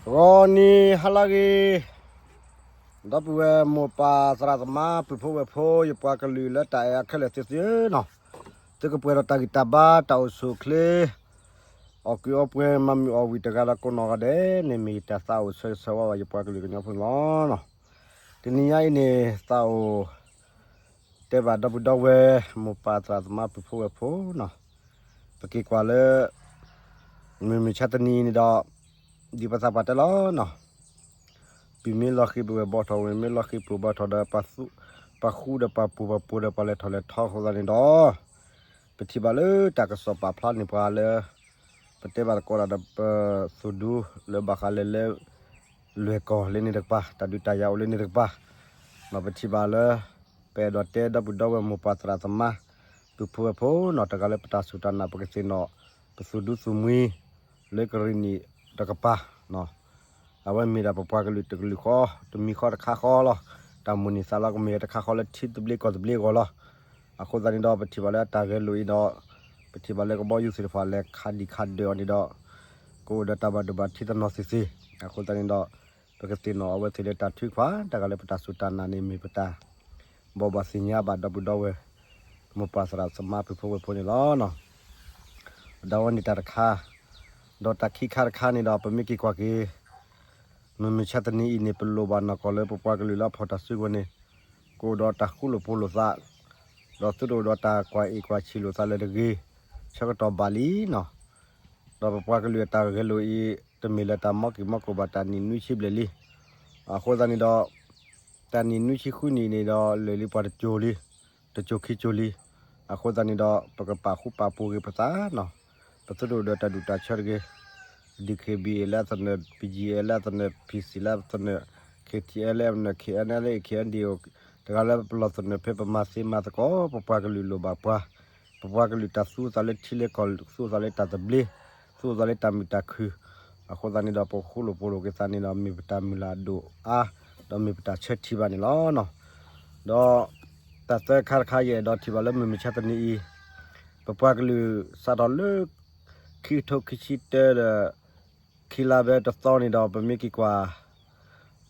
ဂီၤနံၤဟါလၢအဂ့ၤ, ဒီပုၢ်ဝဲၢ်မိၢ်ပၢ်သရၣ်သမါ ပုၢ်ဖိဝဲၢ်ဖိ ယပှၤကလုာ်လၢတၢ်အဲၣ်အခဲလၢာ်သ့ၣ်သုဧၢနီၤ, သုကပှဲၤဒီးတၢ်ဂံၢ်တၢ်ဘါ တၢ်အိၣ်ဆူၣ်အိၣ်ချ့ အီၣ်ကုးအီပှဲၤ မၤမုာ်အီၣ်ဝံၣ်တဂၤဒီးကိးနီၢ်ဂၤဒဲးန့ၣ် မ့ၢ်ယတၢ်သးအိၣ်ဆၢဂ့ၤဆၢဝါဘၣ် ယပှၤကလုာ်ကညီဖိန့ၣ်လီၤ. တနံၤညါအံၤန့ၣ် သးအိၣ် တဲဘၣ်ဒီပုၢ်ဒီဝဲၢ် မိၢ်ပၢ်သရၣ်သမါ ပုၢ်ဖိဝဲၢ်ဖိနီၤ, ပက့ၤကွၢ်လၢ မုၢ်မဆါတနံၤအံၤန့ၣ်ဒီး ဒ်ပသးပှၢ်တဲလီၤနီၤ, ပံၤမ့ၢ်လီၤဃံၤ ပဝဲၢ်ဘီထီၣ်, ဝဲၢ်မ့ၢ်လီၤဃံၤ ပဝဲၢ်ဘီထီၣ်ဒီး ပှၤဃူဒီးပှၤပူၤ ပှၤပူၤဒီးပှၤလဲၤထီၣ်လဲၤထီအဃိသတးန့ၣ်ဒီး ပထံၣ်ဘၣ်လၢတၢ်ကစီၣ်ပာ်ဖျါန့ၢ်ပှၤလၢ ပတဲဘၣ်သကိးတၢ်ဒီးပသူၣ်ဒူလၢဘၣ်ဃးလၢလၢ လွဲၢ်ကီၢ်လၢန့ၣ်တကပၤ, တၢ်ဒုးတၢ်ယၤအိၣ်လၢန့ၣ်တကပၤ, ဒီးပထံၣ်ဘၣ်လၢ ပအဲၣ်ဒိးတဲဒီပုၢ်ဒီဝဲၢ်မိၢ်ပၢ်သရၣ်သမါ ပုၢ်ဖိဝဲၢ်ဖိနီၤ, တဂၤလၢပတၢ်စူၢ်တၢ်နာ် ပကသ့ၣ်နီၣ် ပသူၣ်ဒူသူၣ်မှံ လၢကရံၣ်နံၣ်တကပၤ အဝဲမ့ၢ်ဒၣ်ပပှၤကလုာ်တကလုာ်ဃီ တမံၤဃီတခါဃီလီၤ. တၢ်မိၣ်န့ၢ်သးလီကမ့ၢ်တခါဃီလၢထံသဘျ့ကီၢ်သဘျ့အဂီၢ်လီၤ. အဃိသတးန့ၣ်ဒီး ပထံၣ်ဘၣ်လၢအတၢ်ဂဲၤလိာ်အံၤဒီး ပထံၣ်ဘၣ်လၢကဘီယူၤသ့ၣ်တဖၣ်လဲၤခးဒံးခးဒၢးအီၤန့ၣ်ဒီး ကအိၣ်ဒီးတၢ်ဘၣ်ဒိဘၣ်ထံးတနီၤသ့ၣ်သ့ၣ်, အဃိသတးန့ၣ်ဒီး ပကသ့ၣ်နီၣ်အဝဲသ့ၣ်လၢတၢ်ထုကဖၣ် တၢ်ဂၤလၢပတၢ်စူၢ်တၢ်နာ်န့ၣ် မ့ၢ်ပတၢ်ဘိးဘၣ်သ့ၣ်ညါဘၣ်ဒီပုၢ်ဒီဝဲၢ် မိၢ်ပၢ်သရၣ်သမါ ပုၢ်ဖိဝဲၢ်ဖိန့ၣ်လီၤ. ဒီးအဝဲန့ၣ်တၢ်တခါ, ဒီးတၢ်ခံခါတခါန့ၣ်ဒီး ပမ့ၢ်က့ၤကွၢ်က့ၤ မုၢ်မဆါတနံၤအံၤန့ၣ် ပလိၣ်ဘၣ်နီၢ်ကီၢ်လၢပပှၤကလုာ်လၢအဖီၣ်တၢ်စုကဝဲၤန့ၣ် ကအိၣ်ဒီးတၢ်ဃူလိာ်ဖိးလိာ်သး, ဒီးသုတအိၣ်ဒီးတၢ်ကွၢ်အ့ၣ်ကွၢ်ဆံးလိာ်သးလၢတဂ့ၤ ဆၢကတီၢ်ဘၣ်လံနီၤ. ဒီးပပှၤကလုာ်အတၢ်ဂဲၤလိာ်အံၤ တမ့ၢ်လၢတၢ်မီက့ၢ်မီကိၢ်ဘၣ် တၢ်နံၣ်နွံဆံဘျဲၣ်လံ. အဃိသတးန့ၣ်ဒီး တၢ်နံၣ်နွံဆံဃုနံၣ်န့ၣ်ဒီး လၢာ်လံပှၤတကၠိၤလံ, တကၠိၤခံကၠိၤလံ. အဃိသတးန့ၣ်ဒီး ပကပာ်ဃူပာ်ဖိးက့ၤပသးနီၤ, ပသုတအိၣ်ဒီးတၢ်ဒူၣ်တၢ်ဆၢတဂ့ၤ, DKBA လၢအသနၢၣ်, BGF လၢအသနၢၣ်, PC လၢအသနၢၣ်, KTLA လၢအသနၢၣ်, KNLA KNDO တဂၤလၢပလီၢ်သနၢၣ်ဖဲပမၤသ့မၤသကိး ပပှၤကလုာ်လိၣ်ဘၣ်ပှၤ, ပပှၤကလုာ်တၢ်သူအသးလၢထံလၢကီၢ်, သူအသးလၢတၢ်သဘျ့, သူအသးလၢတၢ်မုာ်တၢ်ခုၣ်, အဃိသတးန့ၣ်ဒီး ပကဃူလိာ်ဖိးလိာ်က့ၤသးန့ၣ်ဒီး မ့ၢ်ပတၢ်မုၢ်လၢ်အဒိၣ်အါ, ဒီးမ့ၢ်ပတၢ်ဆၢထံၣ်ဘၣ်န့ၣ်လီၤ. ဒီးတၢ်သၢခါတခါ ယအဲၣ်ဒိးထံၣ်ဘၣ်လၢမုၢ်မဆါတနံၤအံၤ, ပပှၤကလုာ်စးထီၣ်လၢ ခံကထိခံဆံတၢဒီး ခံလါဘဲတသီန့ၣ်ဒီး ပမ့ၢ်က့ၤကွၢ်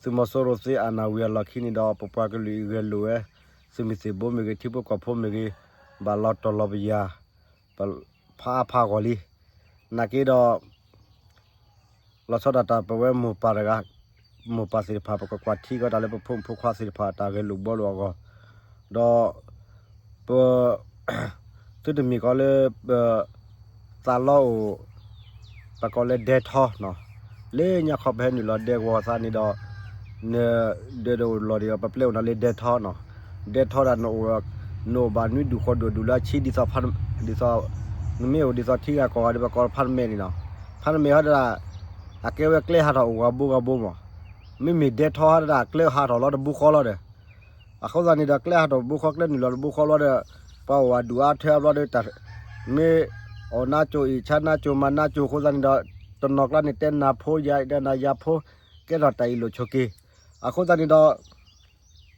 သုးမီၤစိရိၤသ့အနၢ်ဝံၤအလီၢ်ခံန့ၣ်ဒီး ပပှၤကလုာ်အံၤဂဲၤလိာ်ဝဲ သုးမုၢ်သံၣ်ဘိမ့ၢ်ဂ့ၤ ထံဖိကီၢ်ဖိမ့ၢ်ဂ့ၤ ဘၣ်လီၤတီၤလီၤပယၤ ဖးအါဖးဂီၢ်လံ. နာ်က့ဒီး လီၤဆီဒၣ်တၢ်ပဝဲမိၢ်ပၢ်တဂၤ, မိၢ်ပၢ်သ့ၣ်တဖၣ် ပကကွၢ်ထံကီၢ်တၢ်လၢပဖိမုၣ်ဖိခွါသ့ၣ်တဖၣ်တၢ်ဂဲၤလိာ်ဘှီလိာ်အဂီၢ်, ဒီး ပ သုတမ့ၢ်ကီးလၢ ပ သးလီအိၣ် ပကိးလၢဒဲထီနီၤ, လၢညါခီပဟဲနုာ်လီၤဒဲကဝီၤသးန့ၣ်ဒီး န ဒၢးတအိၣ်လီၤဒီး ပပျဲအိၣ်နၤလၢဒဲထီနီၤ, ဒဲထီဒၣ် နအိၣ်ဘၣ်နွံဒူၣ်ဃိးဒူၣ် ဒူၣ်လၢအဆံ ဒ်သိး ဒ်သိး နမ့ၢ်အိၣ်ဒ်သိးထံဂၤကီၢ်ဂၤဒီး ပကိးဖါနမဲာ်န့ၣ်နီၤ, ဖါနမဲာ်ဟီဒၣ် အကဲဝဲကျဲဟးထီၣ်အိၣ်ဂၤဘိဂၤဘိမး, မ့မ့ၢ်ဒဲထီဟီဒၣ် ကျဲဟးထီၣ်လီၤတဘိဃီလီၤဒီး အဃိသတးန့ၣ်ဒီး ကျဲဟးထီၣ်တဘိဃီ ကျဲနုာ်လီၤတဘိဃီဘျီဒီး ပှၤအိၣ်အဒူၣ်အါထဲအဘျီဒီး မ့ၢ်အီၣ်နါကၠိၣ်အံၣ်ဆါနါကၠိၣ်မၤနါကၠိၣ်အဃိသတးန့ၣ်ဒီး တနီၤကျါန့ၣ် တဲနၤဖိယၤ တဲနၤယၤဖိ ကဲထီၣ်တၢ်အ့ၣ်လိာ်ဆိးက့, အဃိသတးန့ၣ်ဒီး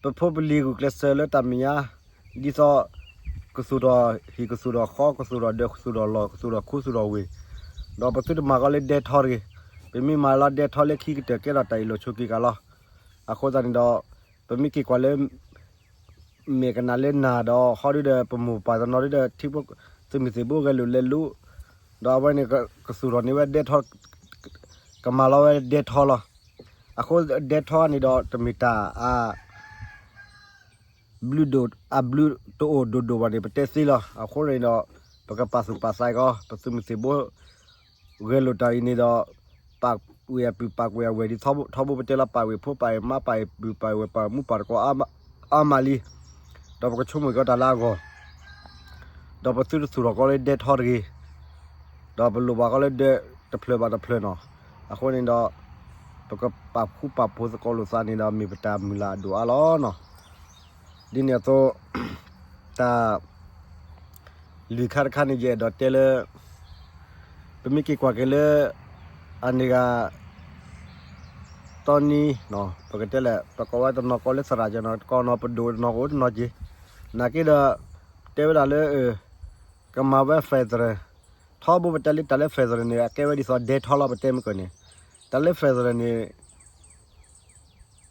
ပဖိပလံၤဂုာ်ကျဲးစၢးလၢတၢ်မဲာ်ညါ ဒ်သိး ကသူၣ်ထီၣ်ဟံၣ် ကသူၣ်ထီၣ်ဃီ ကသူၣ်ထီၣ်ဒၢး ကသူၣ်ထီၣ်လီၢ် ကသူၣ်ထီၣ်ခူ ကသူၣ်ထီၣ်ဝ့ၢ်, ဒီးပသုတမၤကီးလၢဒဲထီတဂ့ၤ, ပမ့ၢ်မၤလီၤဒဲထီလၢခံကတၢၢ် ကဲထီၣ်တၢ်အ့ၣ်လိာ်ဆိးက့ကလီၤ. အဃိသတးန့ၣ်ဒီး ပမ့ၢ်က့ၤကွၢ်လၢ မဲာ်ကနၣ်လၢနၢ်ဒီး ဟီဒုဒီး ပမိၢ်ပၢ်တနီၤဒုဒီး ထံဖိ သုးမုၢ်သံၣ်ဘိဂဲၤလိာ်လဲၤလိာ်, ဒီးအဝဲန့ၣ် ကသူၣ်ထီၣ်န့ၢ်ဝဲဒဲထီ ကမၤလီၤဝဲဒဲထီလီၤ. အဃိဒဲထီန့ၣ်ဒီး တမ့ၢ်တၢ်အ ဘျုးဒိၣ် အဘျုးတအိၣ်ဒိၣ်ဒိၣ်ဘၣ်န့ၣ် ပတဲသ့လီၤ. အဃိန့ၣ်ဒီး ပကပာ်သူၣ်ပာ်သးကီး ပသုးမုၢ်သံၣ်ဘိ ဂဲၤလိာ်တၢ်အံၤန့ၣ်ဒီး ပာ်ဝ့ၢ်အပုၢ်ပာ်ဝ့ၢ်အဝဲၢ်ဒ်ထီဘိပတဲလီၤ ပာ်ဝ့ၢ်ဖိပာ်ဝ့ၢ်မါ ပာ်ဝ့ၢ်ပုၢ်ပာ်ဝ့ၢ်ပာ်ဝ့ၢ်မုၣ်ပာ်တကိး အါမးလံ. ဒီးပကဆိကမိၣ်ကီးတၢ်လၢအဂီၢ် ဒီးပသုတသူၣ်ထီၣ်ကီးလၢဒဲထီတဂ့ၤ, ဒီးပလိၣ်ဘၣ်ကီးလၢဒဲတဖျၢၣ်ဘၣ်တဖျၢၣ်နီၤ. အဃိန့ၣ်ဒီး ပကပာ်ဃူပာ်ဖိးသကိးလိာ်သးန့ၣ်ဒီး မ့ၢ်ပတၢ်မုၢ်လၢ်အဒိၣ်အါလီၤနီၤ. ဒ်န့ၣ်အသိး တၢ် လွံၢ်ခါတခါန့ၣ် ယအဲၣ်ဒိးတဲလၢ ပမ့ၢ်က့ၤကွၢ်က့ၤလၢ အန့ၣ်ဂၤ တီနံၤ ပကတဲလဲၣ် ပကိးဝဲတနီၤကိးလၢသရၣ်ကနီၤ တကီၢ်နီၤ ပဒိၣ်တနီၤကအိၣ်တနီၤက့ၤ, နာ်က့ဒီး တဲဝဲဒၣ်လၢ ကမၤဝဲ federal ထီဘိပတဲလၢတၢ်လၢ federal န့ၣ် အကဲဝဲဒ်သိးဒဲထီလီၤ ပတဲမ့ၢ်ကန့ၣ်, တၢ်လၢ federal န့ၣ်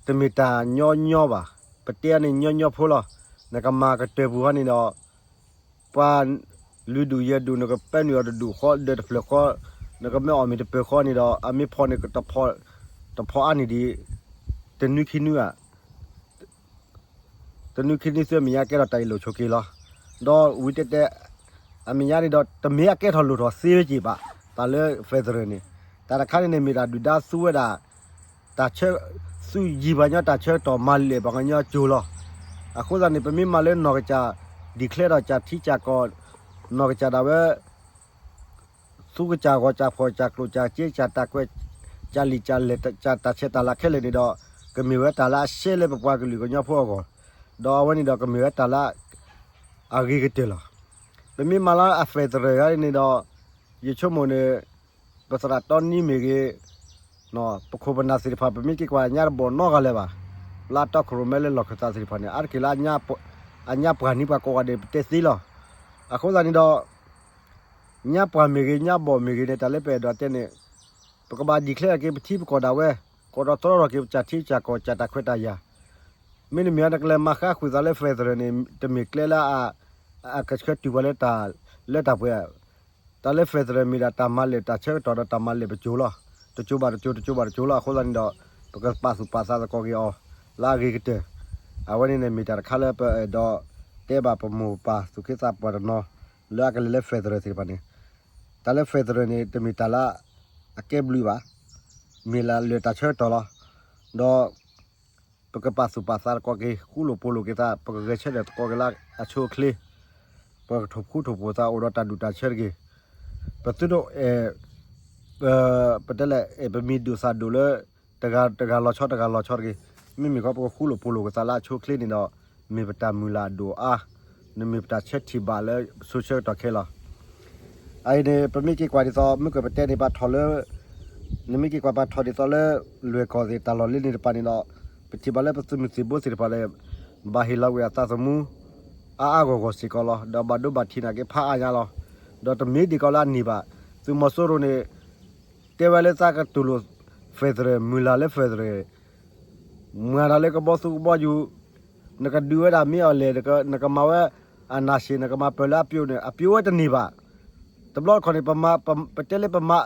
တမ့ၢ်တၢ်ညီညီဘၣ်. ပတဲအန့ၣ်ညီညီဖိလီၤ. နကမၤကတၢၢ်ပူၤဟီန့ၣ်ဒီး ပှၤလွံၢ်ဒူၣ်ယဲၢ်ဒူၣ် နကပဲနုာ်အီၤတဒူၣ်ဃီ ဒၢးတဖျၢၣ်ဃီ, နကမ့ၢ်အီၣ်မ့ၤတပၢၢ်ဃီန့ၣ်ဒီး အမ့ၢ်ဖီၣ်န့ၣ် တဖီၣ်အါန့ၢ်ဒံး တနွံခံနွံဧါ တနွံခံနွံသၢမဲာ်ညါကဲထီၣ်တၢ်အ့ၣ်လိာ်ဆိးက့လီၤ. ဒီးဝံၤတဲတဲ အမဲာ်ညါန့ၣ်ဒီး တမ့ၢ်အကဲထီၣ်လိၣ်ထီၣ်သ့ဝဲက့ၤဘၣ်, တၢ်လၢ federal န့ၣ်, တၢ်တခါန့ၣ်န့ၣ် မ့ၢ်ဒၣ်ဒုၣ်ဒါသူဝဲဒၣ် တၢ်ဆၢ သူယံၤပှၤကညီတၢ်ဆၢကတီၢ် မၤလဲၢ်ပှၤကညီကၠိလီၤ. အဃိသတးန့ၣ် ပမ့ၢ်မၤလၢနီၢ်ကစၢ် declare ဒီးကၠၢ်ထံကၠၢ်ကီၢ် နီၢ်ကစၢ်ဒၣ်ဝဲ သူကစၢ်ဂီၤ ကၠၢ်ဖှီၣ် ကၠၢ်ကျိၣ် ကၠၢ်စ့ ကၠၢ်တၢ်ကွဲး ကၠၢ်လံာ်ကၠၢ်လဲၢ် ကၠၢ်တၢ်ဆဲးတၢ်လၤခဲလၢာ်န့ၣ်ဒီး ကမ့ၢ်ဝဲတၢ်လၢအရှဲလၢပပှၤကလုာ်ကညီဖိအဂီၢ်, ဒီးအဝဲန့ၣ်ဒီးကမ့ၢ်ဝဲတၢ်လၢ အဂ့ၤကတၢၢ်လီၤ. ပမ့ၢ်မၤလၢအ federal န့ၣ်ဒီး ယဆိကမိၣ်န့ၣ် ပသရၣ်တီနံမ့ၢ်ဂ့ၤ, ပခိၣ်ပနၢ်သ့ၣ်တဖၣ် ပမ့ၢ်က့ၤကွၢ်အညါတဘီၣ်နီတဂၤလၢၤဘၣ်, လၢအတီခိၣ်ရိၣ်မဲလၢလီၢ်ခၢၣ်သးသ့ၣ်တဖၣ်န့ၣ် အါတက့ၢ်လၢ အညါပှၢ်နံၤပှၤကိးဂၤဒဲး ပတဲသ့လီၤ. အဃိသတးန့ၣ်ဒီး ညါပှၢ်မ့ၢ်ဂ့ၤ ညါဘီၣ်မ့ၢ်ဂ့ၤန့ၣ် တၢ်လၢပအဲၣ်ဒိးတဲန့ၣ် ပကဘၣ် declare က့ၤပထံပကီၢ်ဒၣ်ဝဲ, ကိးဒီးတြီထီၣ်က့ၤပကၠၢ်ထံကၠၢ်ကီၢ် ကၠၢ်တၢ်ခွဲးတၢ်ယာ်, မ့တမ့ၢ် နကလဲၤမၤဃါဃုာ်သးလၢ federal န့ၣ် တမ့ၢ်ကျဲလၢ အကဆှၢတုၤပှၤလၢတၢ်လၢတၢ်ပှဲၤ, တၢ်လၢ federal မ့ၢ်ဒၣ်တၢ်မၤလဲၢ်တၢ်ဆၢကတီၢ်ဒီးတၢ်မၤလဲၢ်ပကၠိလီၤ. တကၠိဘၣ်တကၠိ တကၠိဘၣ်တကၠိလီၤ. အဃိသတးန့ၣ်ဒီး ပကပာ်သူၣ်ပာ်သးသကိးက့ၤအီၤ လၢအဂ့ၤကတၢၢ်, အဝဲန့ၣ်န့ၣ်မ့ၢ်တၢ်တခါလၢပအဲၣ်ဒိးတဲဘၣ်ပမိၢ်ပၢ်သူၣ်က့သးပှၢ်တနီၤ လၢအကလဲၤလၢ federal သ့ၣ်တဖၣ်န့ၣ်, တၢ်လၢ federal န့ၣ် တမ့ၢ်တၢ်လၢ အကဲဘျုးဘၣ်, မ့ၢ်လၢလဲၢ်တၢ်ဆၢကတီၢ်လီၤ. ဒီး ပကပာ်သူၣ်ပာ်သးသကိးက့ၤ ဃူလိာ်ဖိးလိာ်က့ၤသး ပကဂဲၤဆၢထၢၣ်သကိးက့ၤလၢအဆိအချ့, ပကထိၣ်ဖှူထိၣ်ဖိးသးအိၣ်ဒီးတၢ်ဒူၣ်တၢ်ဆၢတဂ့ၤ, ပသုတအဲၣ် ပတဲလဲၣ် ပမံၤဒိၣ်သၣ်ဒိၣ်လၢ တဂၤတဂၤလီၤဆီတဂၤလီၤဆီတဂ့ၤ, မ့မ့ၢ်ခီ ပကဃူလိာ်ဖိးလိာ်က့ၤသးလၢအဆိအချ့န့ၣ်ဒီး မ့ၢ်ပတၢ်မုၢ်လၢ်အဒိၣ်အါ, နမ့ၢ်ပတၢ်ဆၢထံၣ်ဘၣ်လၢဆိဆၢကတီၢ်ခဲလီၤ. အအံၤန့ၣ် ပမ့ၢ်က့ၤကွၢ်ဒ်သိး မ့ၢ်ကပတဲန့ၣ် ပာ်ထီၣ်လၢ နမ့ၢ်က့ၤကွၢ်ပာ်ထီၣ်ဒ်သိးလၢ လွဲၢ်ကီၢ်သ့ၣ်တၢ်လီၢ်လံၤန့ၣ်တဖၣ်န့ၣ်ဒီး ပထံၣ်ဘၣ်လၢပသုးမုၢ်သံၣ်ဘိသ့ၣ်တဖၣ်န့ၣ် ဘၣ်ဟ့ၣ်လီၤကွံာ်အသးသမူ အါအါဂီၢ်ဂီၢ်စ့ၢ်ကီးလီၤ. ဒီးဘၣ်ဒိဘၣ်ထံးနာ်က့ဖးအါညါလီၤ. ဒီးတမ့ၢ်ဒ်ကီးလၢအနံၣ်ဘၣ်, သုးမီၤစိရိၤန့ၣ် တဲဝဲလၢသးကတူၢ်လိာ် federal မုၢ်လၢ်လၢ federal မၤတၢ်လၢကဘီသူကဘီယူၤ, နကဒုးဝဲဒၣ်မ့ၢ်အီၤလဲၣ်, နကမၤဝဲ အနၢ်စ့ၣ် နကမၤပၢၢ်လၢအပျိန့ၣ် အပျိဝဲတန့ၢ်ဘၣ်. တဘျီတခီၣ်န့ၣ် ပတဲလၢပမၤ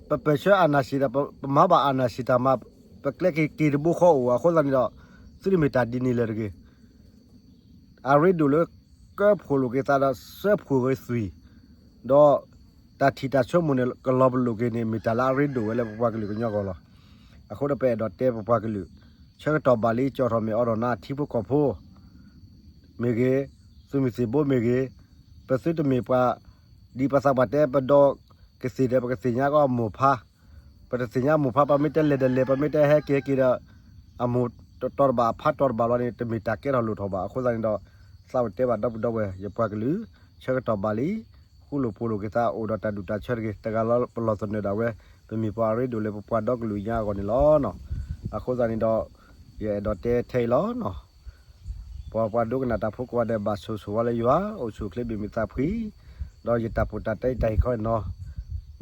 ပပၢၢ်ဆၢအနၢ်စ့ၣ်ဒီး ပမၤဘၣ်အနၢ်စ့ၣ်တၢ်မၤ ပကျဲက့ၤက့ၤတဘိဃီအိၣ်အဃိသတးန့ၣ်ဒီး သုတမ့ၢ်တၢ်ဒ်န့ၣ်လၢၤတဂ့ၤ. အရ့ဒိၣ်လၢ ကၢဖှိၣ်လိာ်က့ၤသးဒီးစၢဖှိၣ်ဂ့ၤသွံၣ်, ဒီးတၢ်ထံၣ်တၢ်ဆိကမိၣ်န့ၣ် ကလီၤပလိာ်က့ၤန့ၣ် မ့ၢ်တၢ်လၢအရ့ဒိၣ်ဝဲလၢပပှၤကလုာ်ကညီအဂီၢ်လီၤ. အဃိဒီးပအဲၣ်ဒိးတဲပပှၤကလုာ် ဆၢကတီၢ်ဘၣ်လံ ကၠီၣ်ထီၣ်မ့ၢ်အီၤဒီးနၤထံဖိကီၢ်ဖိ မ့ၢ်ဂ့ၤ, သုးမုၢ်သံၣ်ဘိမ့ၢ်ဂ့ၤ, ပသုတမ့ၢ်ပှၤ ဒ်ပသးပှၢ်တဲ ပဒီကသ့ၣ်ဒီး ပကသ့ၣ်ညါကီးအမိၢ်ဖါ, ပတသ့ၣ်ညါအမိၢ်ဖါ ပမ့ၢ်တဲလဲၤဒီးလဲၤ ပမ့ၢ်တဲဟဲက့ၤဟဲက့ၤဒီး အမိၢ်တီၤတဘၣ် အဖါတီၤတဘၣ်လီၤန့ၣ် တမ့ၢ်တၢ်ကဲထီၣ်လိၣ်ထီၣ်ဘၣ်. အဃိသတးန့ၣ်ဒီး သးဝဲတဲဘၣ်ဒီပုၢ်ဒီဝဲၢ် ယပှၤကလုာ် ဆၢကတီၢ်ဘၣ်လံ, ဃူလိာ်ဖိးလိာ်က့ၤသး အိၣ်ဒီးတၢ်ဒူၣ်တၢ်ဆၢတဂ့ၤ, တဂၤလီၤပလီၢ်သနၢၣ်ဒၣ်ဝဲ ပမ့ၢ်ပှၤအရ့ဒိၣ်လၢပပှၤဒီကလုာ်ညါအဂီၢ်န့ၣ်လီၤ. အဃိသတးန့ၣ်ဒီး ယအဲၣ်ဒိးတဲထဲအံၤလီၤ. ပပှၤဒိကနၣ်တၢ်ဖိကိးဂၤဒဲး ဘၣ်ဆိၣ်ဂ့ၤဝဲလၢယွၤ အိၣ်ဆူၣ်အိၣ်ချ့ဘၣ်မုာ်သးဖှံ, ဒီးယတၢ်ပူတၢ်တဲတၢ်အံၤခီအံၤနီၤ,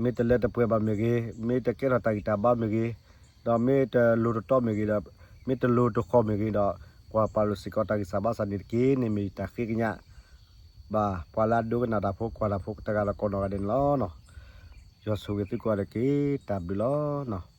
မ့ၢ်တလၢတပှဲၤဘၣ်မ့ၢ်ဂ့ၤ, မ့ၢ်တကဲထီၣ်တၢ်ဂံၢ်တၢ်ဘါမ့ၢ်ဂ့ၤ, ဒီးမ့ၢ်တလိၤတတီမ့ၢ်ဂ့ၤဒီး မ့ၢ်တလိၤတဃီမ့ၢ်ဂ့ၤဒီး ကွၢ်ပာ်လိာ်စ့ၢ်ကီးတၢ်ဂံၢ်စၢ်ဘါစၢ်န့ၣ်တက့ၢ်န့ၣ် မ့ၢ်ယတၢ်ဃ့ကညး ဘၣ်ပှၤလၢအဒိကနၣ်တၢ်ဖိ ကွၢ်တၢ်ဖိတဂၤဒီးကိးနီၢ်ဂၤဒဲးန့ၣ်လီၤ. ယွၤဆိၣ်ဂ့ၤသုကိးဂၤဒဲးတက့ၢ်, တၢ်ဘျုးလီၤ.